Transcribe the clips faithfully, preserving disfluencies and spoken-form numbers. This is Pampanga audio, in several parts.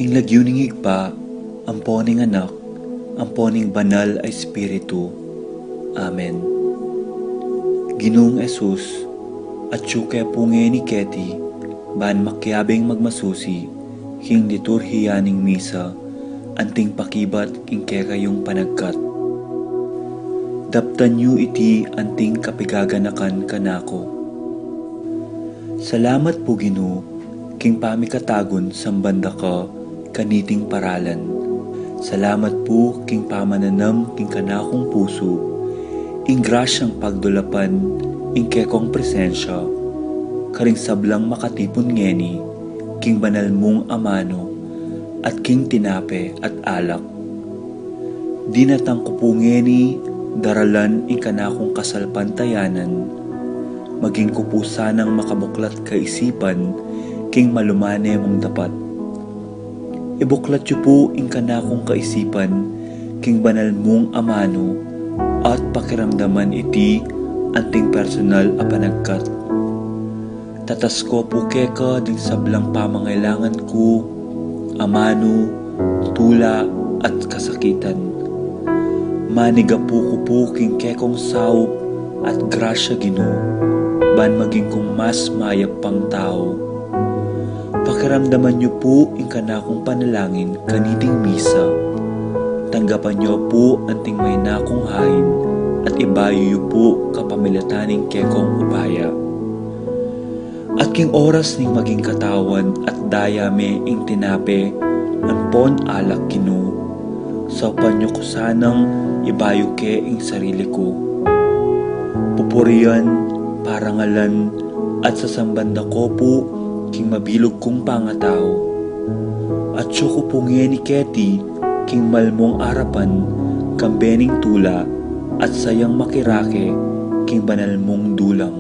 Ing lagyu ning Ibpa, ampo ning Anak, ampo ning Banal a Espiritu. Amen. Ginung Jesus, atyu ke pu ngeni keti, ban makiabing magmasusi king liturhiya ning misa, anting pakibat king kekayung panagkat. Daptan yu iti anting kapigaganakan kanaku. Salamat pu, Ginu, king pamikatagun samban da ka kaniting paralan. Salamat pu king pamananam king kanakung pusu ing grasyang pagdulapan ing kekong presensya karing sablang makatipun ngeni king banal mung amanu at king tinape at alak. Dinatang ku pu ngeni daralan ing kanakung kasalpantayanan, maging ku pu sanang makabuklat kaisipan king malumane mung dapat. Ibuklat yu pu ing kanakung kaisipan king banal mung amanu at pakiramdaman iti anting personal a panagkat. Tatas ku pu keka ding sablang pamangailangan ku, amanu, tula, at kasakitan. Manigapu ku pu king kekong saup at grasya, Ginu, ban maging kung mas mayap pang tau. Pakiramdaman yu pu ing kanakung panalangin kaniting misa. Tanggapan yu pu anting maina kung hain at ibayu yu pu kapamilatan ning kekong upaya. At king oras ning maging katawan at daya me ing tinape ampon alak, Ginu, saupan yu ku sanang ibayu ke ing sarili ku. Pupurian, parangalan, at sasamban da ku pu king mabilug kung pangatau. Atyu ku pu ngeni keti king malmung arapan kambe ning tula at sayang makirake king banal mung dulang.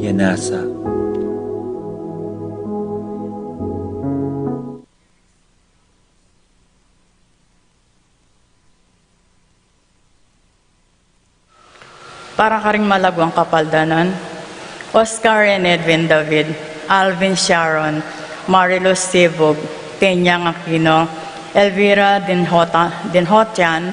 Yanasa. Para karing malagwang kapaldanan, Oscar and Edwin David, Alvin Sharon, Mariluz Sibug, Kenyang Aquino, Elvira Dinhota-, Dinhotian,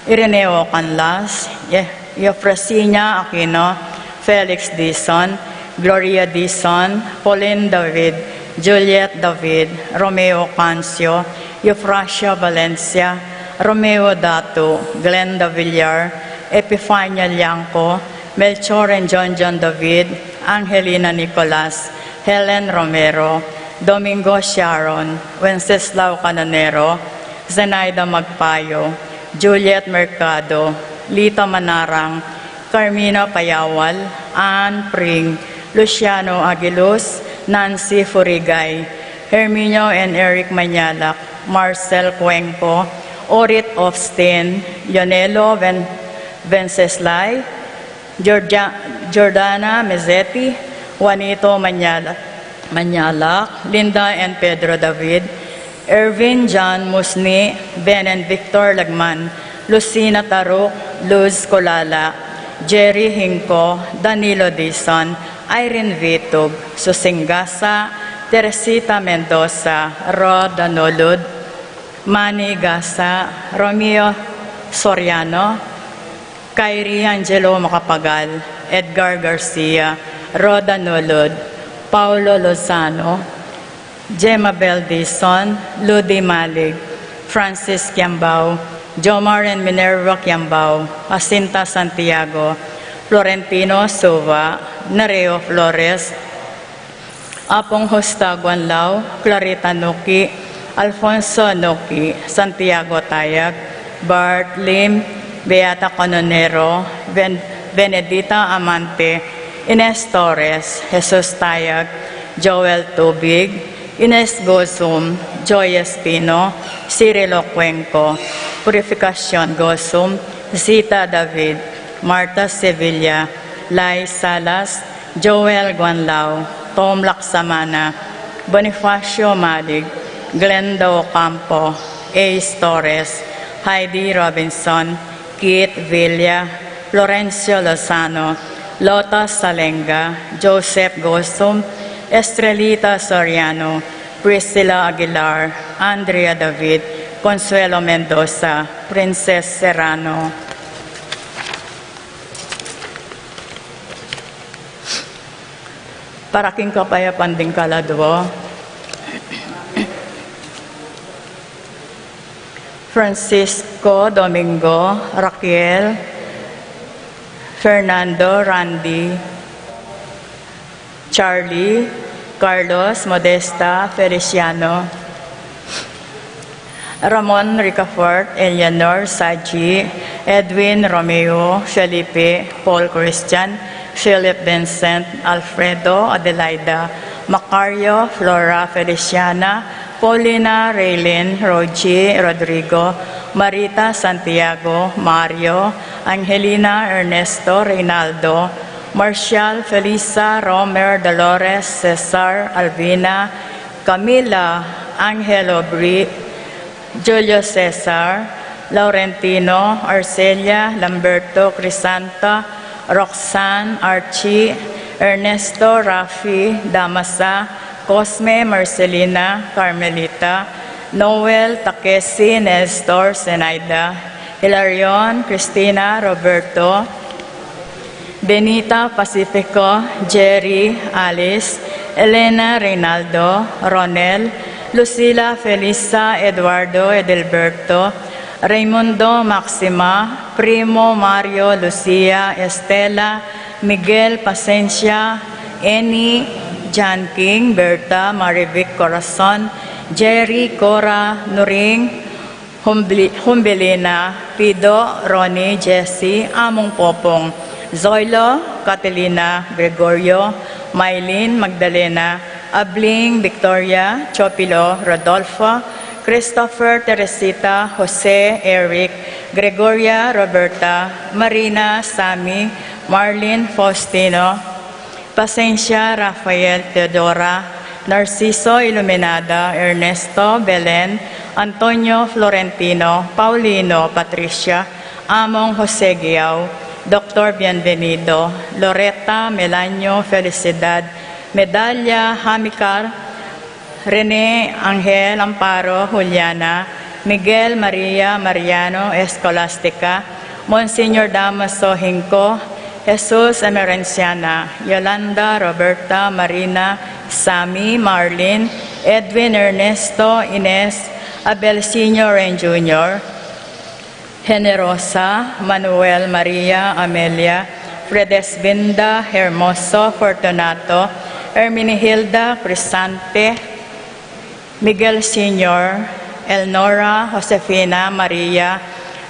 Ireneo Canlas, Ye-, Eufrasina Aquino, Felix Dizon, Gloria Dizon, Pauline David, Juliet David, Romeo Cancio, Eufrasia Valencia, Romeo Datu, Glenda Villar, Epifania Liangco, Melchor and John John David, Angelina Nicolas, Helen Romero, Domingo Sharon, Wenceslao Canonero, Zenaida Magpayo, Juliet Mercado, Lita Manarang, Carmina Payawal, Ann Pring, Luciano Aguiluz, Nancy Furigay, Herminio and Eric Mañalac, Marcel Cuenco, Orit Ofstin, Lionelo Ven-, Venceslay, Georgia-, Jordana Mezzetti, Juanito Mañala-, Mañalac, Linda and Pedro David, Ervin John Musni, Ben and Victor Lagman, Lucina Taruk, Luz Colala, Jerry Hinco, Danilo Dizon, Irene Vitug, Susing Gasa, Teresita Mendoza, Rod Danulud, Manny Gasa, Romeo Soriano, Kyrie Angelo Macapagal, Edgar Garcia, Rhoda Nulud, Paulo Lozano, Gemma Bel Dizon, Ludi Malig, Francis Kiambao, Jomar and Minerva Kiambao, Jacinta Santiago, Florentino Suva, Nereo Flores, Apong Justa Guanlao, Clarita Nuki, Alfonso Nuki, Santiago Tayag, Bart Lim, Beata Canonero, Ben-, Benedita Amante, Ines Torres, Jesus Tayag, Joel Tubig, Ines Gozum, Joy Espino, Cirilo Cuenco, Purificacion Gozum, Zita David, Martha Sevilla, Lai Salas, Joel Guanlao, Tom Laksamana, Bonifacio Malig, Glenda Ocampo, Ace Torres, Heidi Robinson, Keith Villa, Florencio Lozano, Lota Salenga, Joseph Gosum, Estrelita Soriano, Priscilla Aguilar, Andrea David, Consuelo Mendoza, Princess Serrano. Para king kapayapan ding kaladwa, Francisco, Domingo, Raquel, Fernando, Randy, Charlie, Carlos, Modesta, Feliciano, Ramon, Ricafort, Eleanor, Saji, Edwin, Romeo, Felipe, Paul, Christian, Philip, Vincent, Alfredo, Adelaida, Macario, Flora, Feliciana, Paulina, Raylin, Rogie, Rodrigo, Marita, Santiago, Mario, Angelina, Ernesto, Reynaldo, Marcial, Felisa, Romer, Dolores, Cesar, Alvina, Camila, Angelo, Bri, Julio Cesar, Laurentino, Arcelia, Lamberto, Crisanta, Roxanne, Archie, Ernesto, Rafi, Damasa, Cosme, Marcelina, Carmelita, Noel, Takesi, Nestor, Zenaida, Hilarion, Cristina, Roberto, Benita, Pacifico, Jerry, Alice, Elena, Reynaldo, Ronel, Lucila, Felisa, Eduardo, Edelberto, Raymundo, Maxima, Primo, Mario, Lucia, Estela, Miguel, Pasencia, Eni, John King, Berta, Marivic, Corazon, Jerry, Cora, Nuring, Humbli-, Humbilina, Pido, Ronnie, Jessie, Among Popong, Zoilo, Catalina, Gregorio, Mylene, Magdalena, Abling, Victoria, Chopilo, Rodolfo, Christopher, Teresita, Jose, Eric, Gregoria, Roberta, Marina, Sammy, Marlene, Faustino, Pasencia, Rafael, Teodora, Narciso, Iluminada, Ernesto, Belen, Antonio, Florentino, Paulino, Patricia, Among, Jose Guiao, Doctor Bienvenido, Loreta, Melanio, Felicidad, Medalla, Hamicar, Rene, Angel, Amparo, Juliana, Miguel, Maria, Mariano, Escolastica, Monsignor Damaso, Hinco, Jesus, Emerenciana, Yolanda, Roberta, Marina, Sammy, Marlene, Edwin, Ernesto, Ines, Abel Senior and Junior, Generosa, Manuel, Maria, Amelia, Fredesvinda, Hermoso, Fortunato, Herminihilda, Crisante, Miguel Senior, Elnora, Josefina, Maria,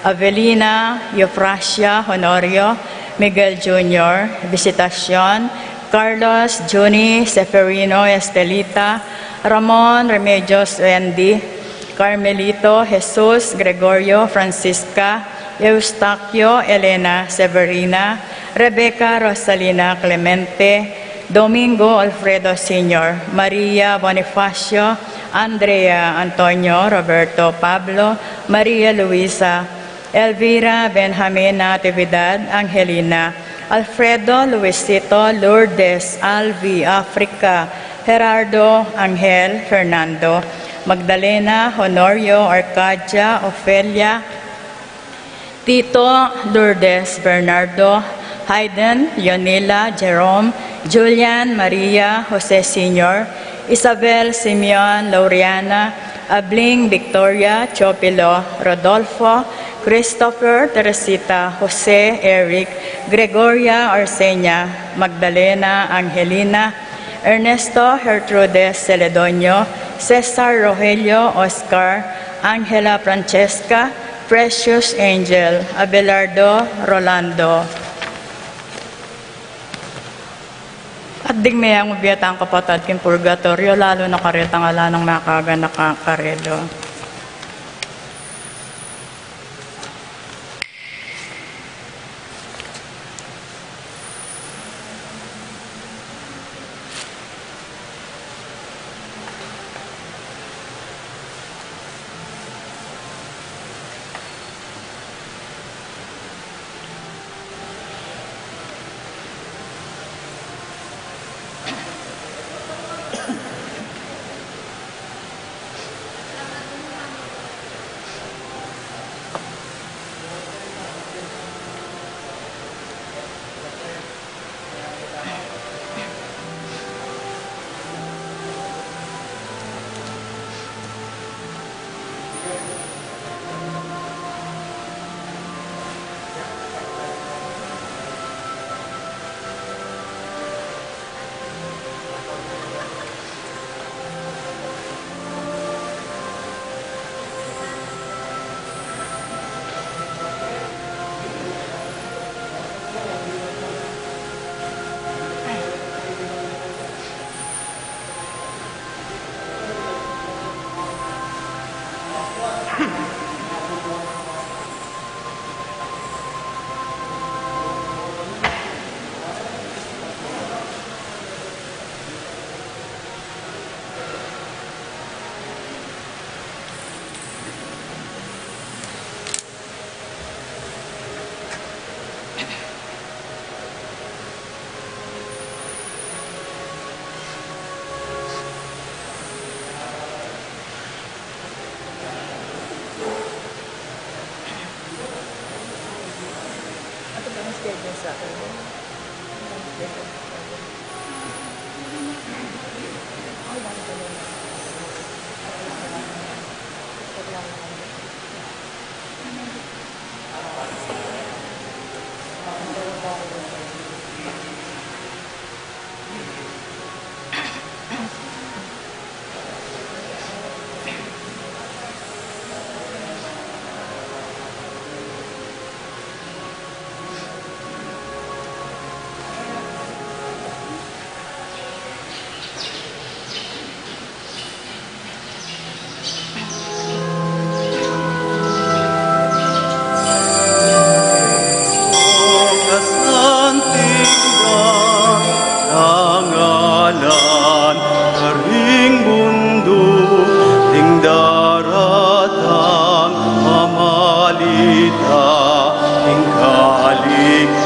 Avelina, Eufrasia, Honorio, Miguel Junior, Visitacion, Carlos, Junie, Seferino, Estelita, Ramon, Remedios, Wendy, Carmelito, Jesus, Gregorio, Francisca, Eustaquio, Elena, Severina, Rebecca, Rosalina, Clemente, Domingo, Alfredo Senior, Maria, Bonifacio, Andrea, Antonio, Roberto, Pablo, Maria Luisa, Elvira, Benjamin, Natividad, Angelina, Alfredo, Luisito, Lourdes, Alvi, Africa, Gerardo, Angel, Fernando, Magdalena, Honorio, Arcadia, Ofelia, Tito, Lourdes, Bernardo, Hayden, Leonila, Jerome, Julian, Maria, Jose Senior, Isabel, Simeon, Laureana, Abling, Victoria, Teofilo, Rodolfo, Christopher, Teresita, Jose, Eric, Gregoria, Arsenia, Magdalena, Angelina, Ernesto, Gertrudes, Celedonio, Cesar, Rogelio, Oscar, Angela, Francesca, Precious, Angel, Abelardo, Rolando. At ding meyang ubiyatang kapatad king purgatoryo, lalu na karetang ala nang makaganaka karelo. Kasanting dangalan karing mundu, ding daratang mamalita, ding kaligtasan.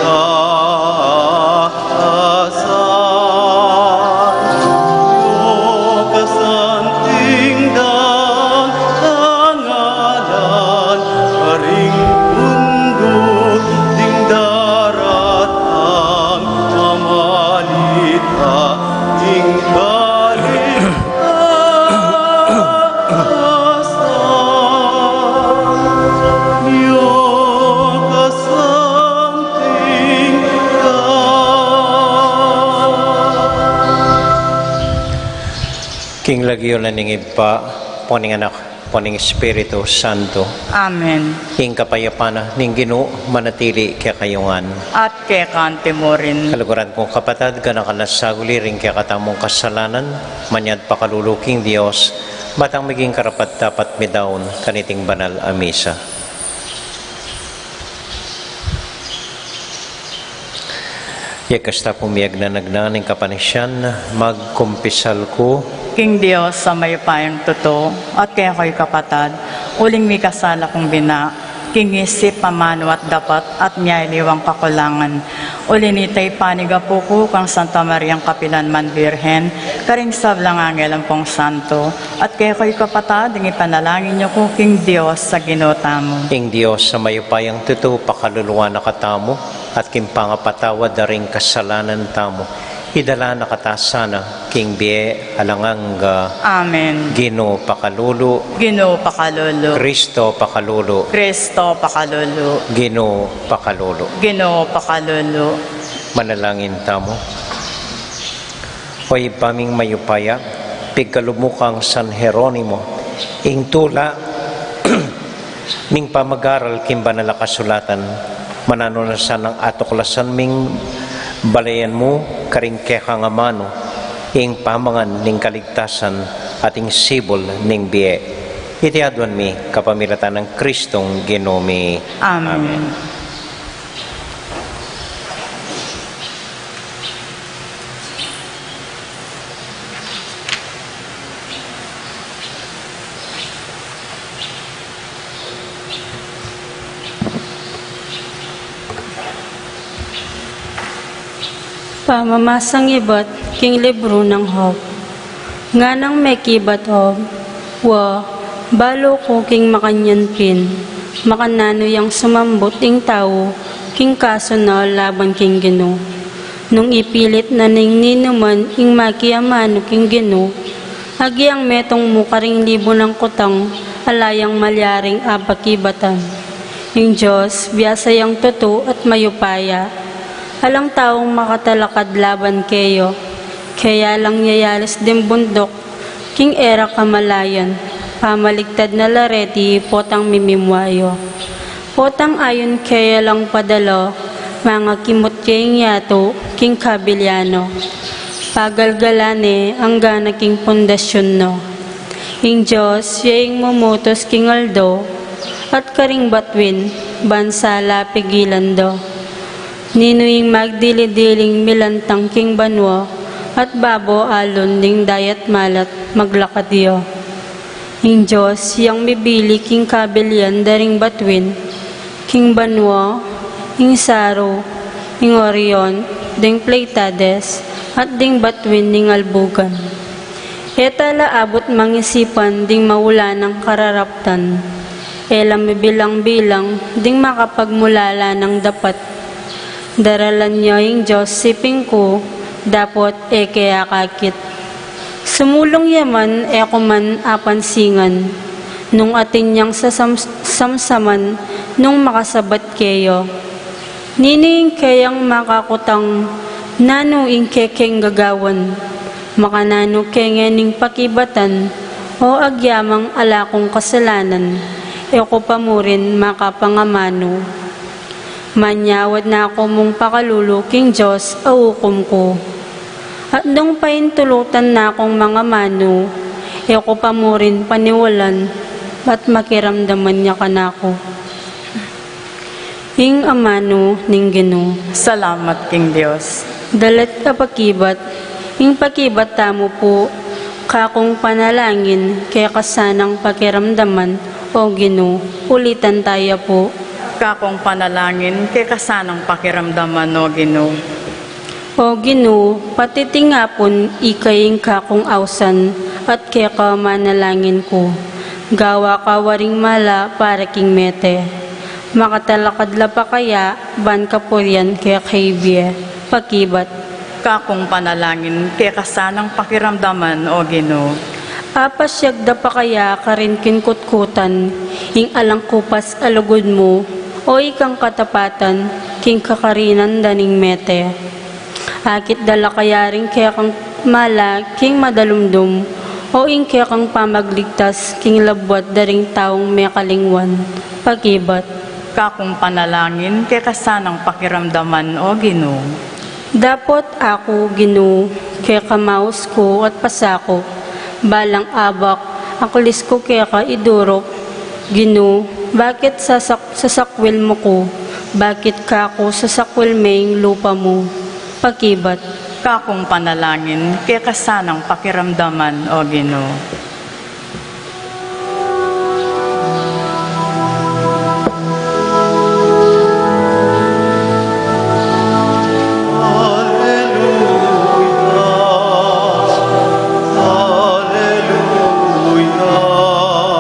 Io kasanting dangalan karing mundu, ding daratang mamalita, ding kaligtasan. Io kasanting King lagyu na ning Ibpa, ampo ning Anak, ampo ning Espiritu Santo. Amen. Ing kapayapan na ning Ginu manatili kekayu ngan. At keka mu rin. Kaluguran kung kapatad, ganakan na saguli ring kekatamung kasalanan, manyad pakalulu king Dios, bang maging karapat-dapat mi daun kaniting banal a misa. Iyagkas ta pu miyagnanagnan ing kapanisian, magkumpisal ku king Dios a mayupayang tutu, at kekayu kapatad, uling mikasala kung bina, king isip, amanu at dapat, at miyaliwang kakulangan. Uli na nita, ipanyawad ku kang Santa Mariang kapilan man Birhen, karing sablang anghel ampong santo, at kekayu kapatad, ing ipanalangin yu ku king Dios a Ginu tamu. Ing Dios a mayupayang tutu pakaluluan na katamu, at king pangapatawad da ring kasalanan tamu, idala na kata sana king bie alang angga. Amen. Ginu pakalulu. Ginu pakalulu. Kristo pakalulu. Kristo pakalulu. Ginu pakalulu. Ginu pakalulu. Manalangin tamu. O Ibpa ming mayupaya, pigkalub mu kang San Jeronimo ing tula ning pamagaral king banal a kasulatan, mananu na sanang atuklasan ming balayan mu karing kekang amanu ing pamangan ning kaligtasan at ing sibul ning bie. Iti aduan mi kapamilatan nang Kristong Ginu mi. Amen. Amen. Pamamasang ibat king libru nang Job. Nganang mekibat Job, wa, balu ku king makanyan pin, makananu yang sumambut ing tau king kasu na laban king Ginu. Nung ipilit na ning ninuman ing makiamanu king Ginu, agyang metung mu karing libu nang kutang, ala yang malyaring apakibatan. Ing Dios, biasa yang tutu at mayupaya. Alang taung makatalakad laban keya, keya lang yayalis ding bunduk, king e ra kamalayan, pamaligtad na la reti potang mimimua ya. Potang ayun keya lang padala, mangakimut ya ing yatu, king kabilya na. Pagalgalan ne, angga na king pundasyun na. Ing Dios ya ing mumutus king aldo, at karing batuin, ban sala pigilan do. Ninu ing magdili-diling milantang king banua, at babo alun ding dayat malat maglakad ya. Ing Dios yang mibili king kabilian da ring batuin, king banua, ing saru, ing Orion, ding Pleiades, at ding batuin ning albugan. E tala abut mangisipan ding maulanang kararaptan. E la mibilang-bilang ding makapagmulala nang dapat. Daralan ya ing Dios siping ku, dapot e ke akakit. Sumulung ya man e ku man apansingan, nung atin yang sasam-, samsaman nung makasabat keya. Ninu ing keyang makakutang nanu ing kekeng gagawan, makananu ke ngening pakibatan, o agyamang ala kung kasalanan, e ku pa murin makapangamanu. Manyawad na ku mung pakalulu king Dios a ukum ku. At nung paintulutan na kung mangamanu, e ku pa murin paniwalan at makiramdaman ya kanaku. Ing amanu ning Ginu. Salamat king Dios. Dalit a pakibat, ing pakibat tamu pu, kakung panalangin, keka sanang pakiramdaman, o Ginu, ulitan taya pu. Kakung panalangin, keka sanang pakiramdaman, o Ginu. O Ginu, patitingapun ika ing kakung ausan, at keka manalangin ku. Gawa ka waring mala para king mete. Makatalakad la pa kaya, ban kapurian keka ibie. Pakibat. Kakung panalangin, keka sanang pakiramdaman, o Ginu. Apasyag da pa kaya karin king kutkutan, ing alang kupas a lugud mu, o ikang katapatan, king kakarinan da ning mete. Akit da la kaya ring kekang mala king madalumdum, o ing kekang pamagligtas king labuad da ring taung mekalingwan. Pakibat. Kakung panalangin, keka sanang pakiramdaman, o Ginu. Dapot aku, Ginu, keka maus ku at pasaku, balang abak, aklis ku keka idurup. Ginu, bakit sasak-, sasakwil mu ku? Bakit kaku sasakwil me ing lupa mu? Pakibat. Kakung panalangin, keka sanang pakiramdaman, o Ginu. Aleluya, aleluya, aleluya,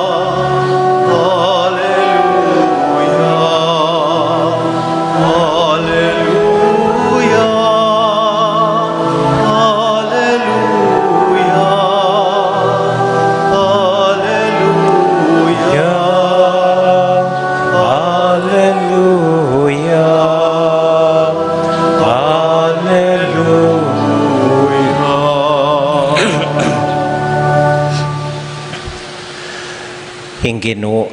aleluya, aleluya. Ing Ginu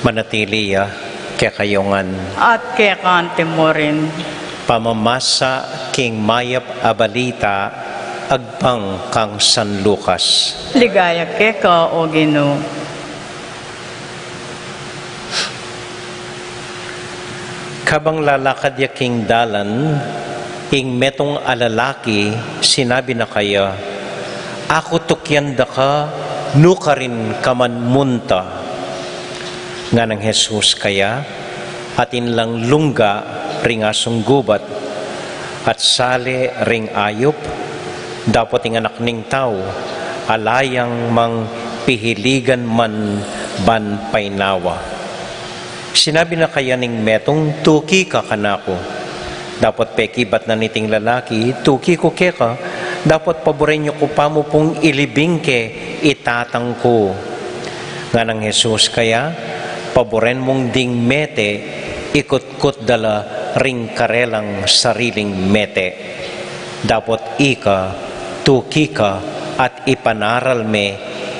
manatili ya kekayu ngan. At keka anti mu rin. Pamamasa king mayap a balita agpang kang San Lucas. Ligaya keka, o Ginu. Kabang lalakad ya king dalan, ing metung a lalaki sinabi na kaya, "Aku tukyan da ka, nukarin ka man munta." Nganang Jesus kaya, "Atin lang lungga ring asung gubat, at sali ring ayup, dapot ing Anak ning Tau, ala yang mang pihiligan man ban painawa." Sinabi na kaya ning metung, "Tuki ka kanaku." Dapot pekibat na niting lalaki, "Tuki ku keka, dapot paburen yu ku pamu pung ilibing ke i tatang ku." Nganang Jesus kaya, "Paburen mung ding mete, ikutkut da la ring karelang sariling mete. Dapot ika, tuki ka, at ipanaral me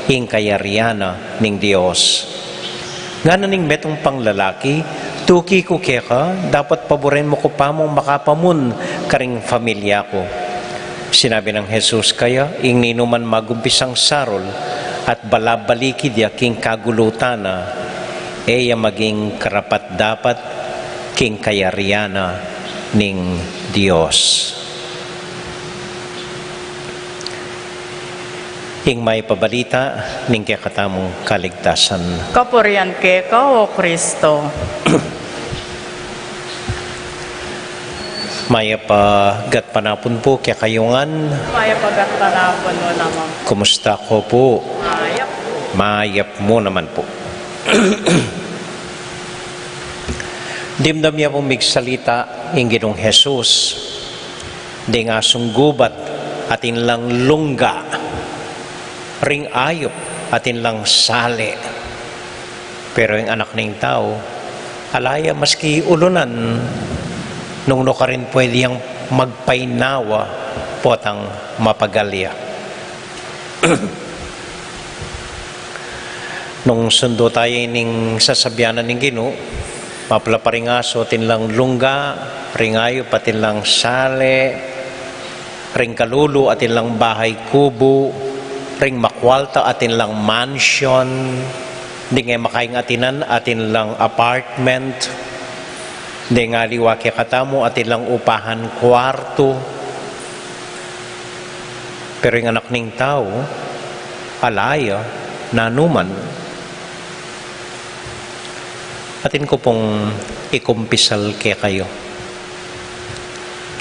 ing kayarian na ning Dios." Ngana ning metung pang lalaki, "Tuki ku keka, dapot paburen mu ku pamung makapamun karing familia ku." Sinabi nang Jesus kaya, "Ing ninuman magumpisang sarul, at balabalikid ya king kagulutan na, e ya maging karapat-dapat king kayarian na ning Dios. Ing mayap a balita ning kekatamung kaligtasan. Kapurian keka, O Kristo. Mayap a gatpanapun pu kekayu ngan. Mayap a gatpanapun mu naman. Kumusta ko pu? Mayap. Mayap mu naman pu. Dimdam ya pung migsalita ing Ginung Jesus ding asung gubat, atin lang lungga, ring ayup, atin lang sali. Pero ing Anak ning Tau, ala ya maski ulunan, nung nu karin pwede yang magpainawa potang mapagal ya. Nung sundu taya ining sasabian na ning Ginu, mapla pa ring asu atin lang lungga, ring ayup atin lang sali, ring kalulu atin lang bahay kubu, ring makwalta atin lang mansion, ding e makaing atinan atin lang apartment, ding aliwa kekatamu atin lang upahan kuartu. Pero ing Anak ning Tau, ala ya nanuman. Atin ku pung ikumpisal kekayu,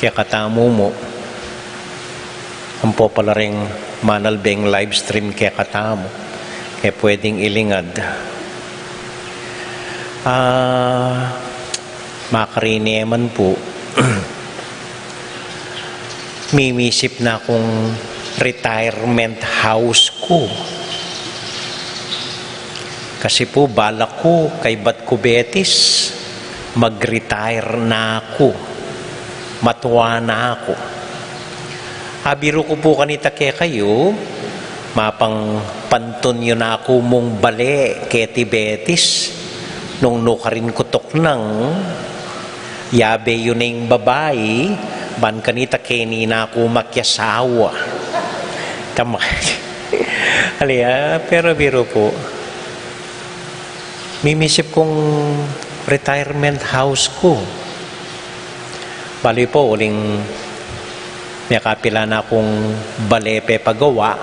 kekatamu mu, ampo pala ring manalbeng live stream kekatamu, e pwedeng ilingad. Ah, makarine man pu. Mimisip na kung retirement house ku. Kasi pu, balak ku, kaybat ku Betis, mag-retire na ku. Matua na ku. Abiru ku pu kanita kekayu, mapang pantun yu na ku mung bale keti Betis, nung nu karin ku tuknang, yabe yu na ing babai, ban kanita keni na ku makiasawa. Tama. Ali, ah, pero biru pu. Mimisip kung retirement house ku. Bali pu, uling mekapila na kung bale pepagawa.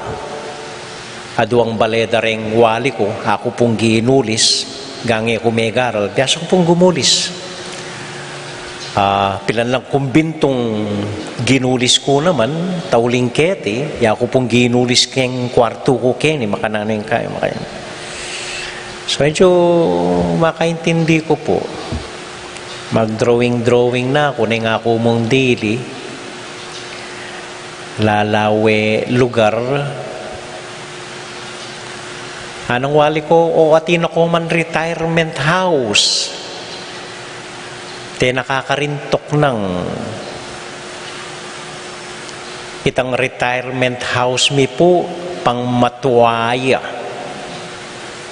Aduang bale da reng wali ku, aku pung ginulis, gane ku megaral, biasa ku pung gumulis. Ah, pilan lang kumbintung ginulis ku naman, tauling keti, ya ku pung ginulis keng kuartu ku keni, makananu ing kaya, makananu. So, medyo makaintindi ku pu. Mag-drawing-drawing na ku, neng aku mung dili. Lalawe lugar. Anang wali ku, o, atin aku man retirement house. Te na kakarin tuknang. Itang retirement house mi pu, pang matua ya.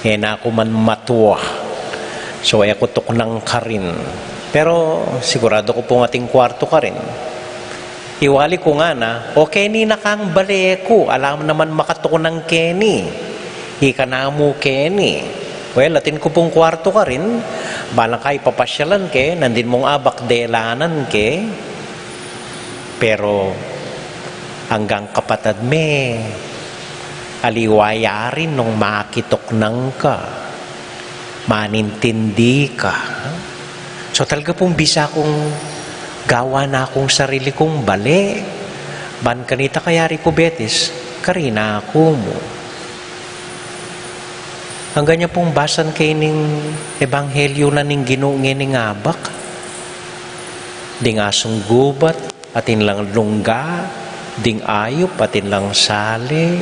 E na ku man matua. So, e ku tuknang karin. Pero, sigurado ku pung atin kuartu karin. Iwali ku ngana, o keni na kang bale ku, ala naman makatuknang keni. Ika na mu keni. Well, atin ku pung kuartu karin, balang ka ipapasyalan ke, nandin mung abak delanan ke. Pero, anggang kapatad me, aliwa ya rin nung makituknang ka, manintindi ka. So, talaga pung bisa kung gawa na kung sarili kung bale. Ban kanita kayari ku Betis, karin na ku mu. Anggang ya pung basan ke ning ebanghelyo na ning Ginu ngening abak. Ding asung gubat, atin lang lungga, ding ayup, atin lang sali.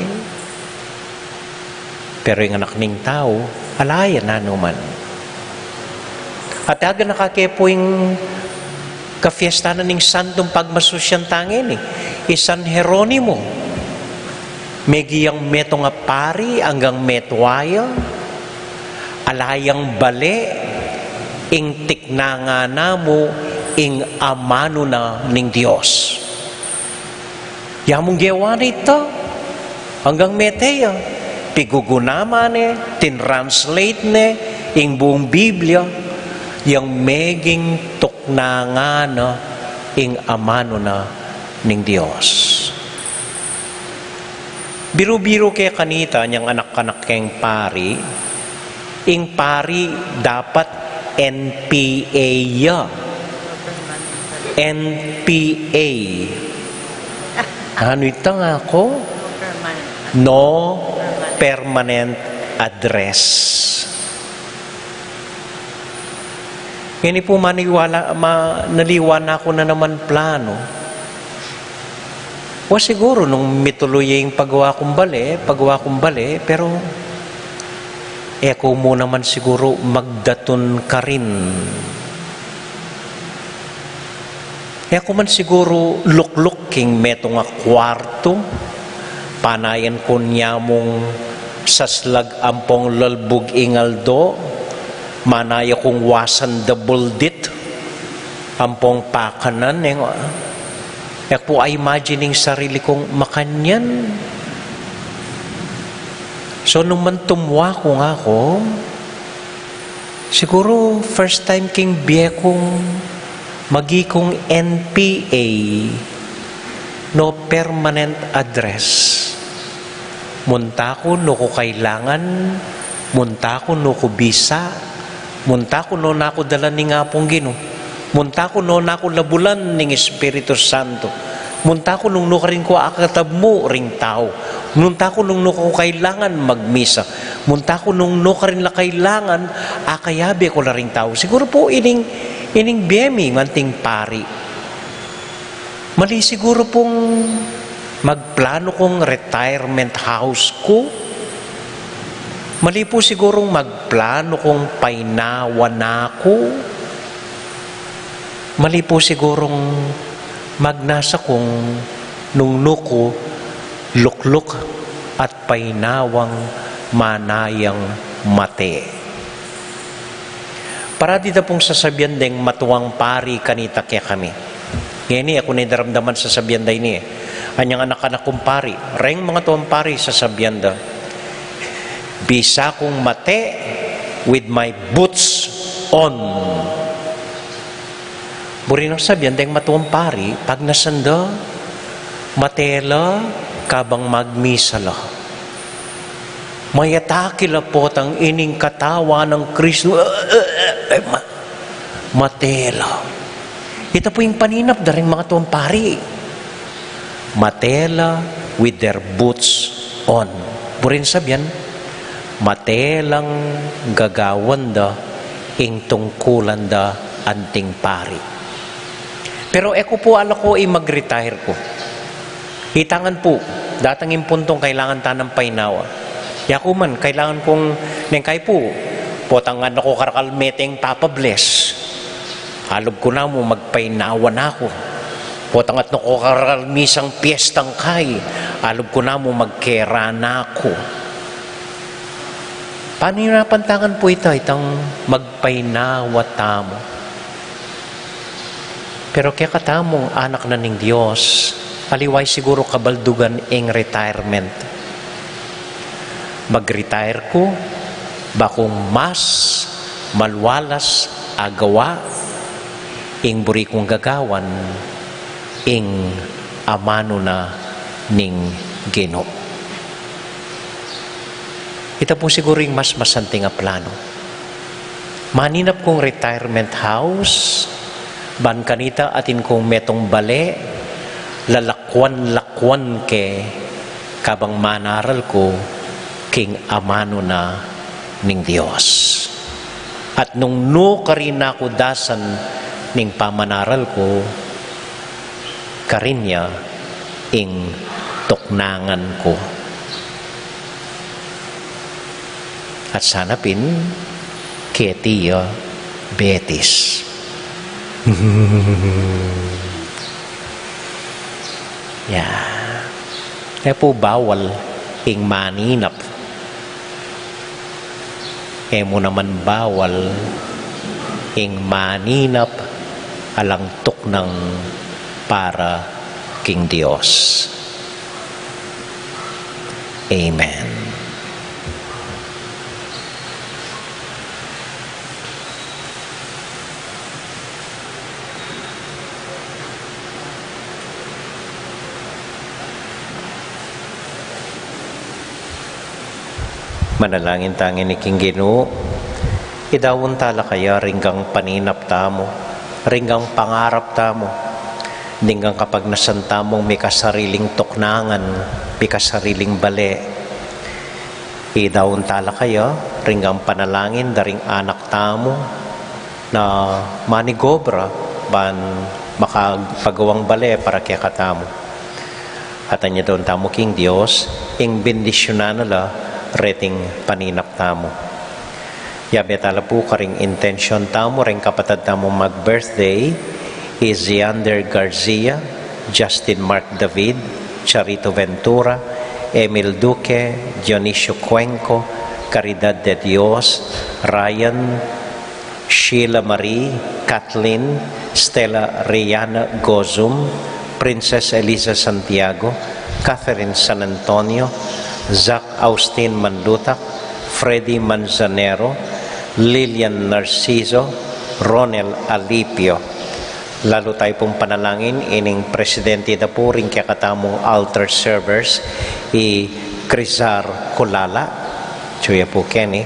Pero ing Anak ning Tau, ala ya nanuman. At aga na ka ke pu ing kafiesta na ning Santung Pagmasusyan ta ngeni, i San Jeronimo. Megi yang metung a pari anggang metua ya, ala yang bale, ing tiknangan na mu ing amanu na ning Dios. Ya mung gewa na ita, anggang mete ya, Igugunama ne, tinranslate ne ing buung Biblia, yang meging tuknangan na ing amanu na ning Dios. Biru-biru ke kanita, nyang anak-anak keng pari, ing pari dapat N P A ya. N P A. Anu ita nga ku? No permanent address. Ngeni pu maniwala, ma-, naliwa na ku na naman plano. Wa siguru nung mituluy ing pagawa kung bale, pagawa kung bale, pero e ku mu naman siguru magdatun karin. E ku man siguru lukluk king metung a kuartu, panayan ku nyamung saslag ampong lalbug ing aldo, manaya kung wasan da buldit ampong pakanan, e, e ku a-imagine ing sarili kung makanyan. So, nung mantumwa ku nga ku, siguru first time king bie kung maging N P A, no permanent address. Munta ku nu ku kailangan, munta ku nu ku bisa, munta ku nu na ku dalan ning Apung Ginu, munta ku nu na ku labulan ning Espiritu Santo, munta ku nung nu karin ku akatab mu ring tau, munta ku nung nu ku kailangan magmisa, munta ku nung nu karin la kailangan akayabe ku la ring tau. Siguru pu ining, ining bie mi nganting pari. Mali siguru pung magplano kung retirement house ku. Mali pu sigurung magplano kung painawa na ku. Mali pu sigurung magnasa kung nung nu ku lukluk at painawang manayang mate. Parati da pung sasabian deng matuang pari kanita kekami. Ngeni, e ku ne daramdaman sasabian da ini, e. Anyang anak-anak kung pari, reng mangatuang pari sasabian da, "Bisa kung mate with my boots on." Buri nang sabian deng matuang pari, pagnasan da, mate la kabang magmisa la. Mayatake la potang ining katawan nang Kristu. Eh, eh, eh, ma-, mate la. Ita pu ing paninap da ring mangatuang pari. Mate la with their boots on. Buri nang sabian, mate lang gagawan da ing tungkulan da anting pari. Pero e ku pu alako i mag-retire ku. Itangan pu, datang ing puntung kailangan ta nang painawa. Yaku man, kailangan kung neng kai pu, potang ngan na ku karakal meteng Papa Bless, alub ku na mu magpainawa na ku. Potang at na ku karakal misang piestang kai, alub ku na mu magkera na ku. Panirapan tangan pu ita, itang magpainawa tamu. Pero kekatamung anak na ning Dios, aliwa i siguru kabaldugan ing retirement. Mag-retire ku, bakung mas malualas a gawa, ing buri kung gagawan, ing amanu na ning Ginu. Ita pu siguru ing mas masanting a plano. Maninap kung retirement house, ban kanita atin kung metung bale, lalakwan-lakwan ke kabang manaral ku king amanu na ning Dios. At nung nu karin na ku dasan ning pamanaral ku, karin ya ing tuknangan ku. At sana pin keti ya Betis. Ya. E pu bawal ing maninap. E mu naman bawal ing maninap alang tuknang para king Dios. Amen. Manalangin ta ngeni king Ginu, idaun ta la kaya ring paninap tamu, ring pangarap tamu, ding kapagnasan tamung mikasariling tuknangan, mikasariling bale. Idaun ta la kaya ring panalangin da ring anak tamu, na manigobra ban makapagawang bale para kekatamu. At anya daun tamu king Dios, ing bendisyunan na la reting paninap tamu. Yabe ta la pu karing intensyon tamu, ring kapatad tamu mag-birthday, Isiander Garcia, Justin Mark David, Charito Ventura, Emil Duque, Dionisio Cuenco, Caridad de Dios, Ryan, Sheila Marie, Kathleen, Stella Riana Gozum, Princess Eliza Santiago, Catherine San Antonio, Zach Austin Mandutak, Freddy Manzanero, Lilian Narciso, Ronel Alipio. Lalu tayu pung panalangin ining presidente da pu ring kekatamung altar servers, i Crizar Kulala. Atyu ya pu keni.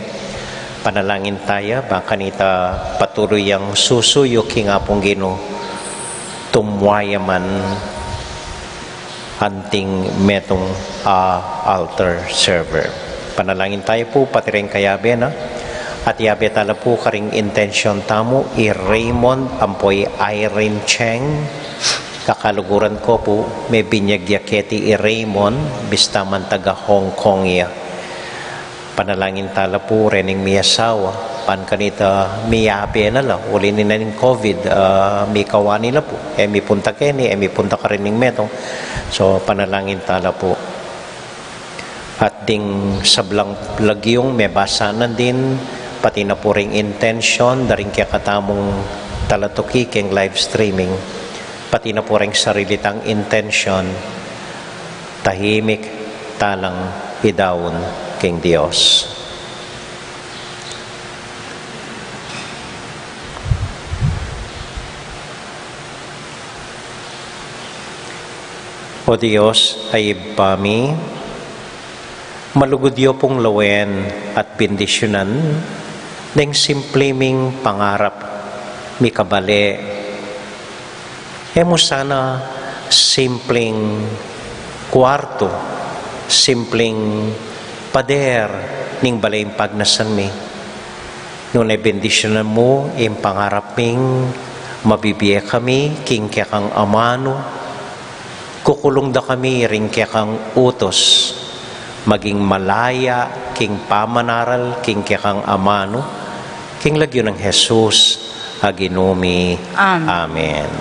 Panalangin ta ya, ba kanita patuloy yang susuyu king Apung Ginu, tumwaya man anting metung a altar server. Panalangin ta ya pu pati ring kayabe na, at yabe ta la pu karing intensyon tamu, i Raymond ampo i Irene Cheng. Kakaluguran ku pu, mebinyag ya keti i Raymond, bista man taga Hong Kong ya. Panalangin ta la pu rening miyasawa, ban kanita miyabe na la, uli na ning COVID, ah, mikawani la pu, e mipunta keni, e mipunta karin ning metung. So, panalangin ta la pu. At ding sablang lagyung mebasan na din, pati na pu ring intensyon da ring kekatamung talatuki king live streaming, pati na pu ring sarili tang intensyon, tahimik ta lang idaun king Dios. O Dios a Ibpa mi, malugud yu pung lawen at bendisyunan ding simple ming pangarap mikabale. E mu sana simpleng kuartu, simpleng pader ning bale ing pagnasan mi. Nune bendisyunan mu ing pangarap ming mabibie kami king kekang amanu, kukulung da kami ring kekang utus, maging malaya king pamanaral king kekang amanu, king lagyu nang Jesus a Ginu mi. Amen. Amen.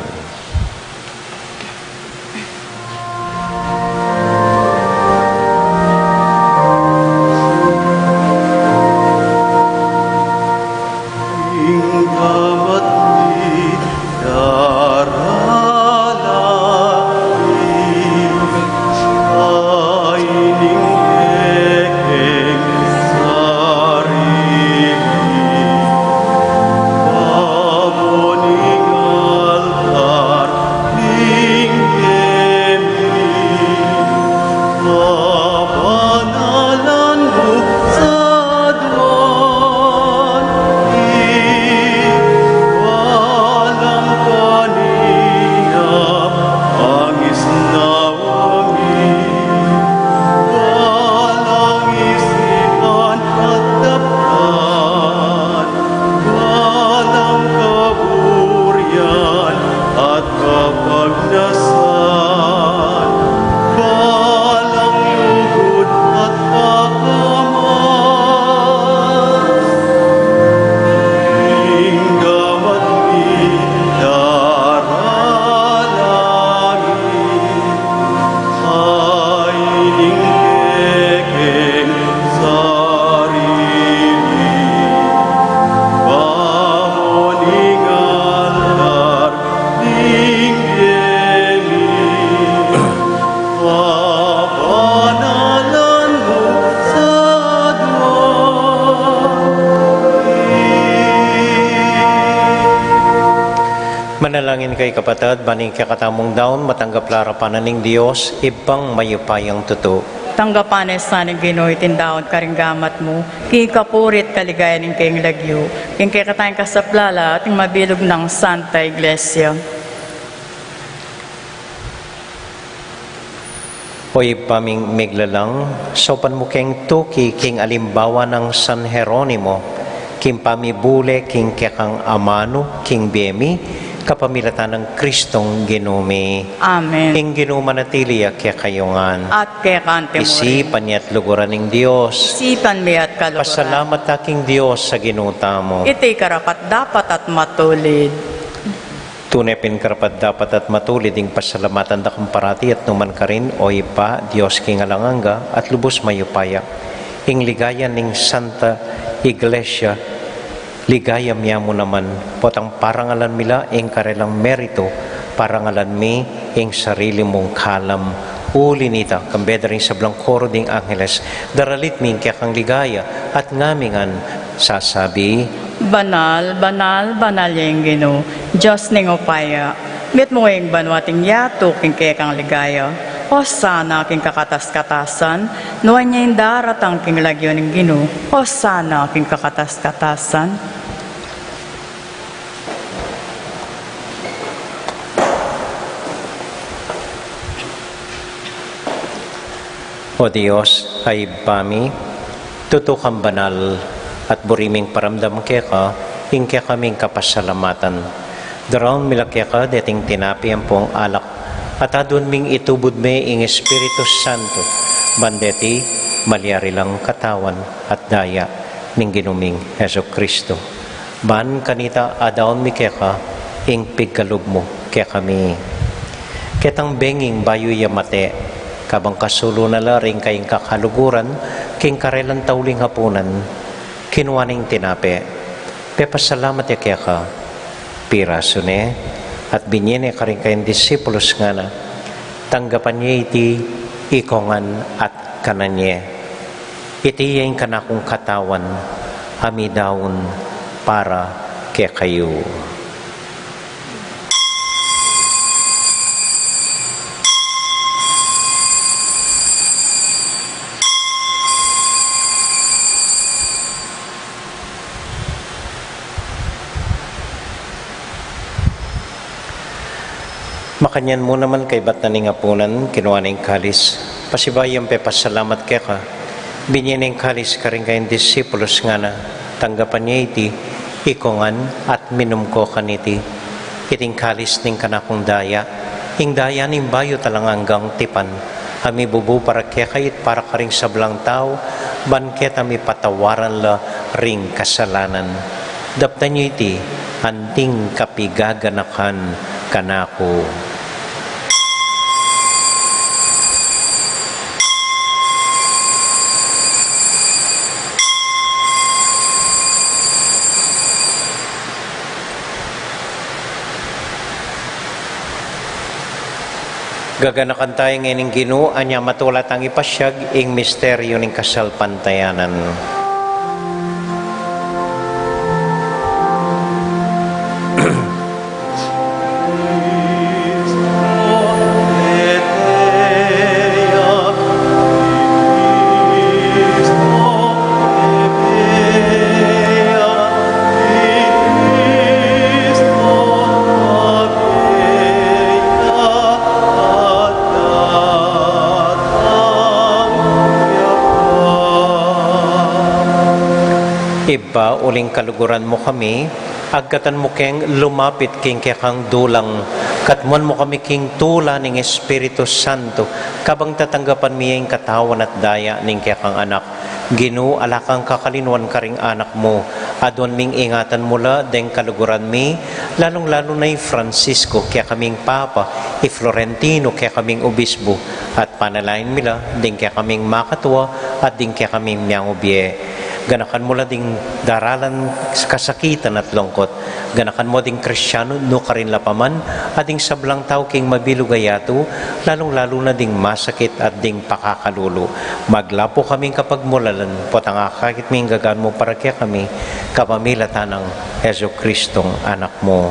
Manalangin kayu kapatad, ban ing kekatamung daun matanggap la arapan na ning Dios, Ibpang mayupayang tutu. Tanggapan na sa ning Ginu iting daun karing gamat mu, king kapurian at kaligayan ning kayang lagyu, king kekatang kasaplalan at ning mabilug nang Santa Iglesia. O Ibpa ming miglalang, saupan mu keng tuki king alimbawa nang San Jeronimo, king pamibule king kekang amanu king bie mi, kapamilatan nang Kristong Ginu mi. Amen. Ing Ginu manatili ya kekayu ngan. At keka mu rin. Isipan ya at luguran ing Dios. Isipan mi at kaluguran. Pasalamat ta king Dios a Ginu tamu. Iti karapat-dapat at matulid. Tune pin karapat-dapat at matulid ing pasalamatan da kang parati at nu man karin, O Ibpa, Dios king alang angga at lubus mayupaya. Ing ligaya ning Santa Iglesia, ligaya mi mu naman, potang parangalan mi la ing karelang meritu, parangalan mi ing sarili mung kalam. Uli na nita, kambe da ring sablang koro ding angeles, daralit mi ing kekang ligaya, at ngamingan sasabi, Banal, banal, banal ya ing Ginu, Dios ning upaya. Mitmu ing banua at ing yatu king kekang ligaya. Osana king kakatas-katasan, nuan ya ing daratang king lagyu ning Ginu. Osana king kakatas-katasan. O Dios, a Ibpa mi, tutu kang banal, at buri ming paramdam keka ing kekaming kapasalamatan. Daraun mi la keka deting tinape ampong alak, at aduan ming itubud me ing Espiritu Santo, ban deti malyari lang katawan at daya ning Ginu ming Jesucristo. Ban kanita adaun mi keka ing pigkalub mu kekami. Ketang benging bayu ya mate, kabang kasulu na la ring kayang kakaluguran king karelang tauling apunan, kinua ne ing tinape, pepasalamat ya keka, pirasu ne, at binie ne karing kayang disipulus, ngana, tanggapan ye iti ikongan at kanan ye. Iti ya ing kanakung katawan, a midaun para kekayu. Makanyan mu naman kaybat na ning apunan, kinua ne ing kalis, pasibayu yang pepasalamat keka, binie ne ing kalis karing kayang disipulus, ngana, tanggapan ye iti ikongan at minum ko kaniti. Iti ing kalis ning kanakung daya, ing daya ning bayu at alang anggang tipan, a mibubu para kekayu at para karing sablang tau, ban keta mipatawaran la ring kasalanan. Daptan ye iti anting kapigaganakan kanaku. Gaganakan taya ngeni ing Ginu, anya matula tang ipasiag ing misteryu ning kasalpantayanan. Ibpa, uling kaluguran mu kami, agkatan mu keng lumapit king kekang dulang, katmuan mu kami king tula ning Espiritu Santo, kabang tatanggapan mi ing katawan at daya ning kekang Anak. Ginu, ala kang kakalinuan karing anak mu, aduan ming ingatan mu la deng kaluguran mi, lalung-lalu na i Francisco, kekaming Papa, i Florentino, kekaming Obispo, at panalangin mi la ding kekaming makatua at ding kekaming miangubie. Ganakan mu la ding daralan kasakitan at lungkut. Ganakan mu ding Kristiano nukarin la pa man, at ding sablang tau king mabilug a yatu, lalung-lalu na ding masakit at ding pakakalulu. Maglapu kaming kapagmulalan, potang akakit mi ing gagan mu para kekami, kapamilatan nang Jesucristong Anak mu.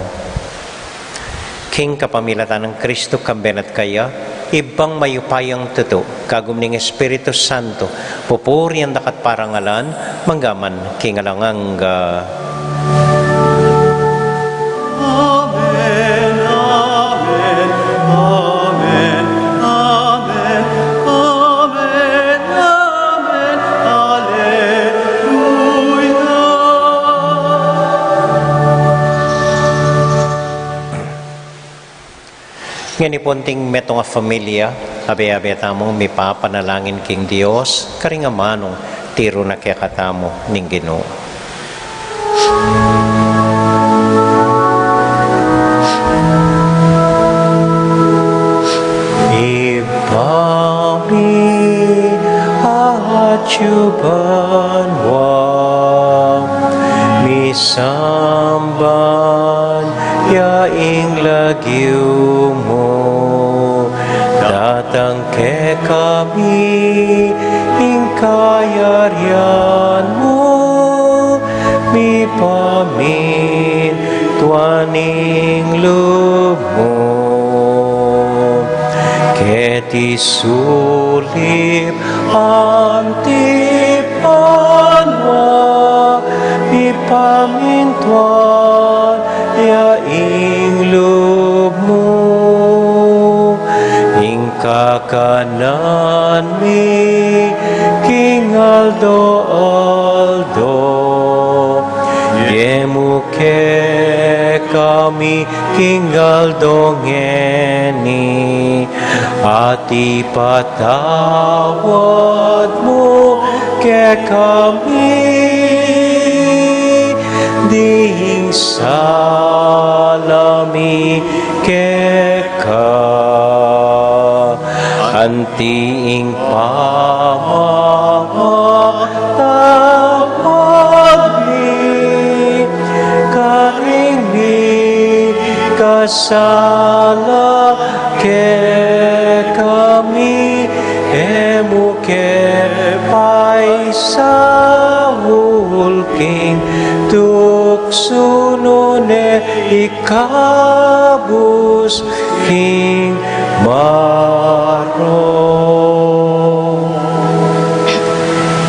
King kapamilatan nang Kristo, kambe na at kaya, Ibpang mayupayang tutu, kagum ning Espiritu Santo, pupurian daka at parangalan, manggaman king alang angga. Amen, amen, amen, amen, amen, amen, alleluia. Ngeni pu, anting metung a familia, abe-abe tamung mipapanalangin king Dios, karing amanung tiru na kekatamu ning Ginu. Ibpa mi, atyu banua, misamban ya ing lagyu mu, datang kekami ing kayarian mu, mipamintuan ing lub mu keti sulip anti banua, mipamintuan ya ing lub mu. Ing kakanan mi king aldo-aldo, ibie mu kekami king aldo ngeni, at ipatawad mu kekami ding sala mi keka, anti ing pamamatawad mi karing mikasala kekami, e mu ke paisaul king tuksu, nune ikabus king marok.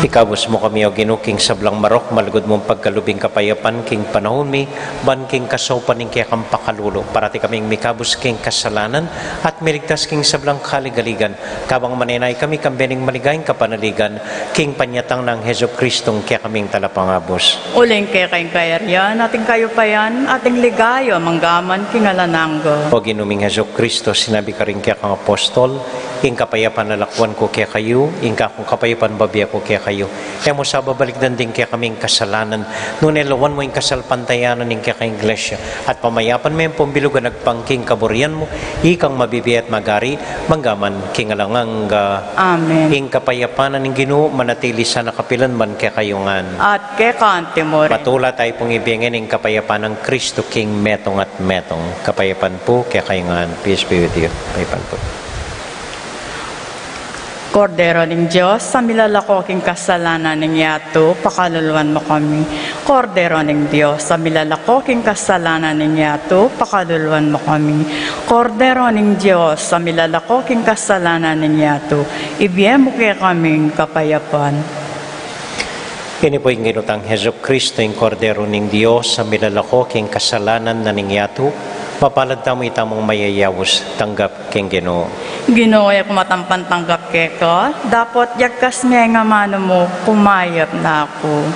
Ikabus mu kami, O Ginu, king sablang marok, malugud mung pagkalub ing kapayapan king panaun mi, ban king kasaupan ning kekang pakalulu, parati kaming mikabus king kasalanan at miligtas king sablang kaligaligan, kabang manenaya kami king bie ning maligayang kapanaligan, king panyatang nang Jesucristong kekaming Talapangabus. Uling keka ing kayarian, at ing kayupayan, at ing ligaya, manggaman king alang angga. O Ginu ming Jesucristo, sinabi mu karing kekang apostol, ing kapayapan lalakwan ku kekayu, ing kakung kapayapan bibie ku kekayu. E mu sa babalikdan ding kekaming kasalanan, nune lawan mu ing kasalpantayanan ning kekang Iglesia, at pamayapan me ampong bilug a agpang king kaburian mu, ikang mabibie at magari, manggaman king alang angga. Amen. Ing kapayapan ning Ginu manatili sana kapilan man kekayu ngan. At keka anti mu rin. Matula tayu pung ibie ngeni ing kapayapan nang Kristo king metung at metung. Kapayapan pu kekayu ngan. Peace be with you. Kapayapan pu. Kordero ning Dios, a milalako king kasalanan ning yatu, pakaluluan mu kami. Kordero ning Dios, a milalako king kasalanan ning yatu, pakaluluan mu kami. Kordero ning Dios, a milalako king kasalanan ning yatu, ibie mu kekami ing kapayapan. Ini pu ing Ginu tang Jesucristo, ing Kordero ning Dios, a milalako king kasalanan na ning yatu. Mapalad tamu itamung mayayaus, tanggap king Ginu. Ginu, e ku matampan tanggap keka, dapot yagkas me ing amanu mu, kumayap na ku.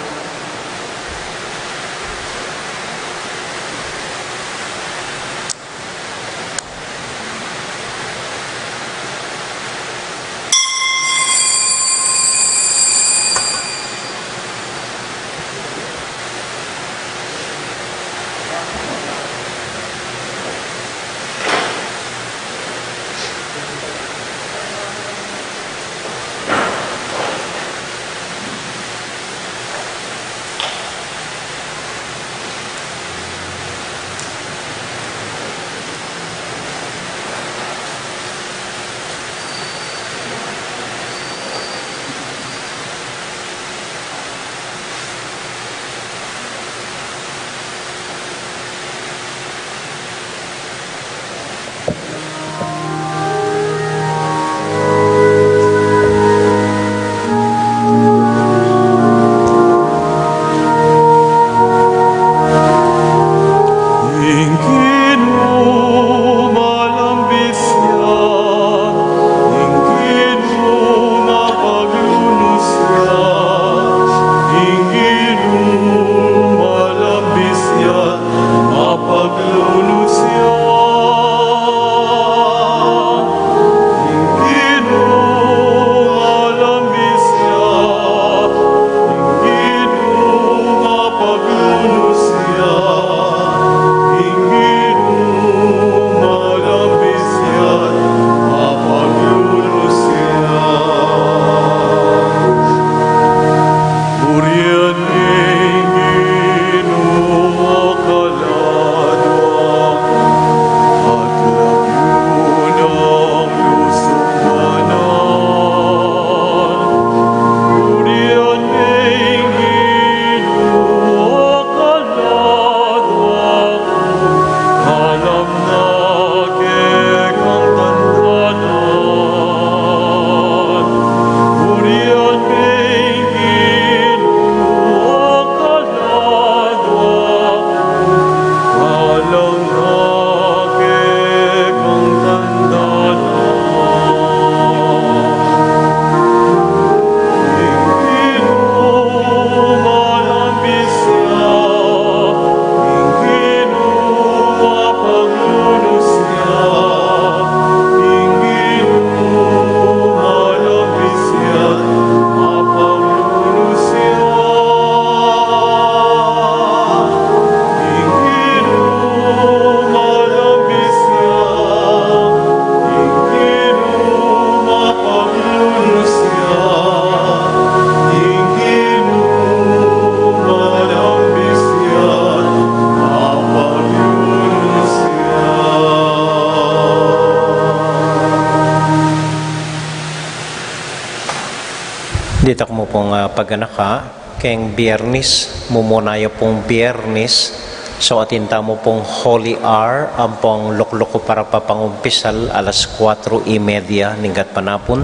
Pung, ah, paganaka, keng Biernis, mumuna ya pung Biernis, so atin tamu pung Holy Hour, ampong lukluk ku para papangumpisal alas kuatro y media ning gatpanapun,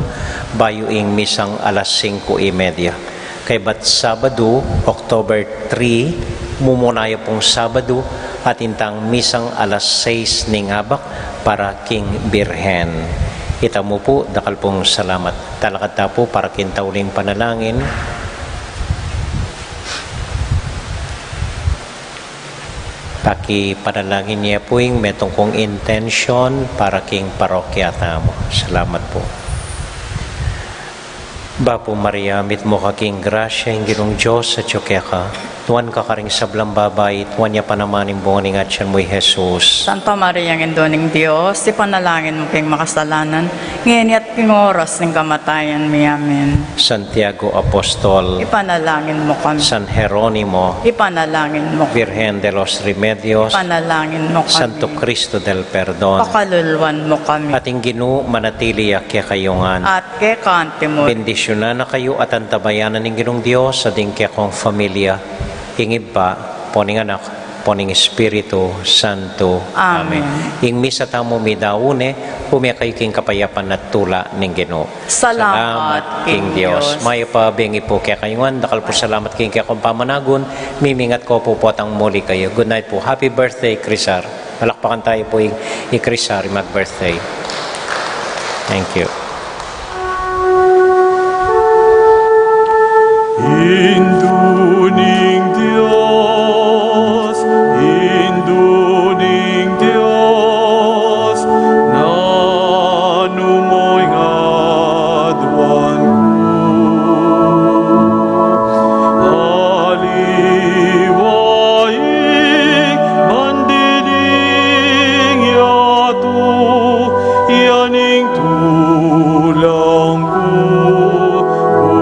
bayu ing misang alas singko y media. Kaybat Sabadu, October three, mumuna ya pung Sabadu, atin tang misang alas sais ning abak para king Birhen. Itamu pu, dakal pung salamat. Talakad ta pu para king tauling panalangin. Pakipanalangin ye pu ing metung kung intensyon para king parokya tamu. Salamat pu. Bapu Maria, mitmu ka king grasya, ing Ginung Dios atyu keka. Nuan ka karing sablang babai, at nuan ya pa naman ing bunga ning atyan mu, i Jesus. Santa Maria, Indu ning Dios, ipanalangin mu kaming makasalanan, ngeni at king oras ning kamatayan mi. Amen. Santiago Apostol, ipanalangin mu kami. San Jeronimo, ipanalangin mu kami. Virgen de los Remedios, ipanalangin mu kami. Santo Cristo del Perdon, pakaluluan mu kami. At ing Ginu manatili ya kekayu ngan. At keka naman. Bendisyunan na kayu at antabayanan ning Ginung Dios, at ing kekong familia, ing Ibpa, ampo ning Anak, ampo ning Espiritu Santo. Amen. Amen. Ing misa tamu midaun ne, ume kayu king kapayapan at tula ning Ginu. Salamat king Dios. Mayap a bengi pu kekayu ngan, dakal pu salamat king kekong pamanagun, mimingat ku pu potang muli kayu. Good night pu. Happy birthday, Crisar. Palakpakan tayu pu i, i Crisar, i mag-birthday. Thank you. Indu ning Dios, Indu ning Dios, nanu mu ing aduan ku? Aliwa ing bandiling yatu, ya ning tulang ku, ku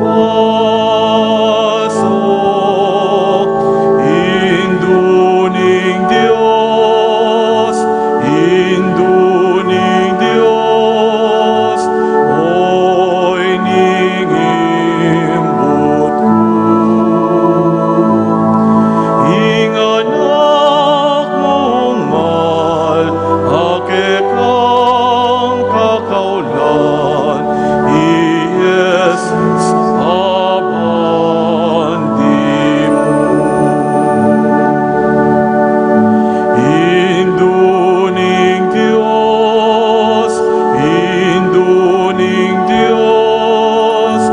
pasok. Indu ning Dios, Indu ning Dios, oyni ing imbut ku. Ing anak mung mal a kekang kakaulan, i Jesus a bandi mu. Indu ning Dios, Indu ning Dios,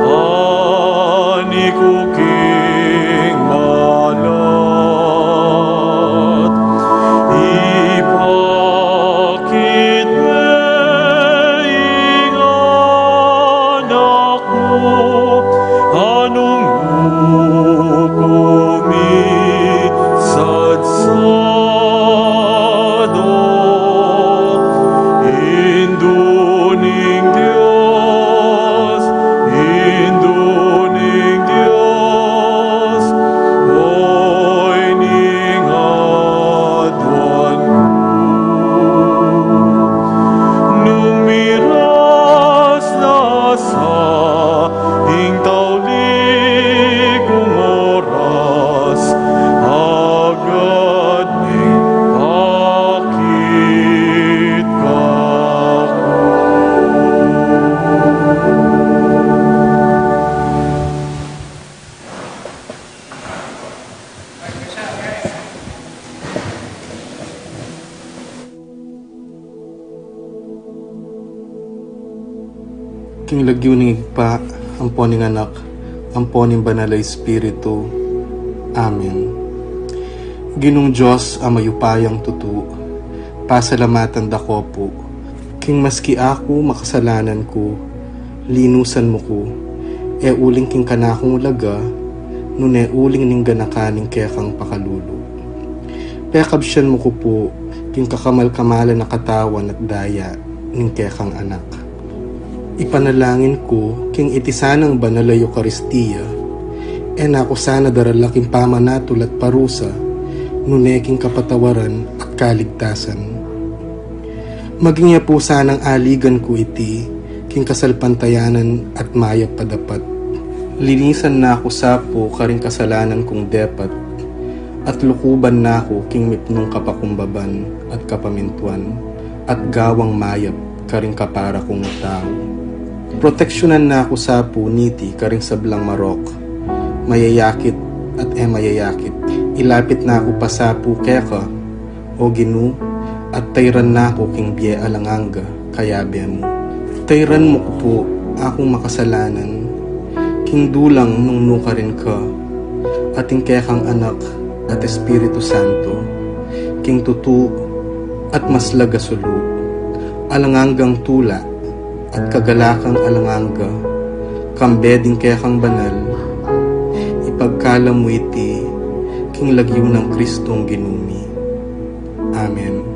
ani ku king malat, ipakit me ing anak mu, anung kumisadsado. Indu ning Dios, Indu ning Dios, oyni ing aduan ku. Nung miras na sa ing tauli kung oras, agad mipakit kaku. King lagyu ning Ibpa, ampo ning Anak, ampo ning Banal a Espiritu. Amen. Ginung Dios a mayupayang tutu, pasalamatan da ko pu, king maski aku makasalanan ku, linusan mu ku, e uling king kanakung ulaga, nune uling ning ganakan ning kekang pakalulu. Pekabsian mu ku pu king kakamal-kamalan a katawan at daya ning kekang Anak. Ipanalangin ku king iti sanang banal a Eukaristia, e na ku sana darala king pamanatul at parusa, nune king kapatawaran at kaligtasan. Maging ya pu sanang aligan ku iti king kasalpantayanan at mayap a dapat. Linisan na ku sa pu karing kasalanan kung depat, at lukuban na ku king mipnung kapakumbaban at kapamintuan, at gawang mayap karing kapara kung tau. Proteksyunan na ku sa pu niti karing sablang marok, mayayakit at e mayayakit. Ilapit na ku pa sa pu keka, O Ginu, at tairan na ku king bie alang angga kayabe mu. Tairan mu ku pu akung makasalanan king dulang nung nukarin ka, at ing kekang Anak at Espiritu Santo, king tutu at maslag a sulu, alang anggang tula at kagalakan alang angga, kambe ding kekang banal, ipagkalub mu iti king lagyu nang Kristong Ginu mi. Amen.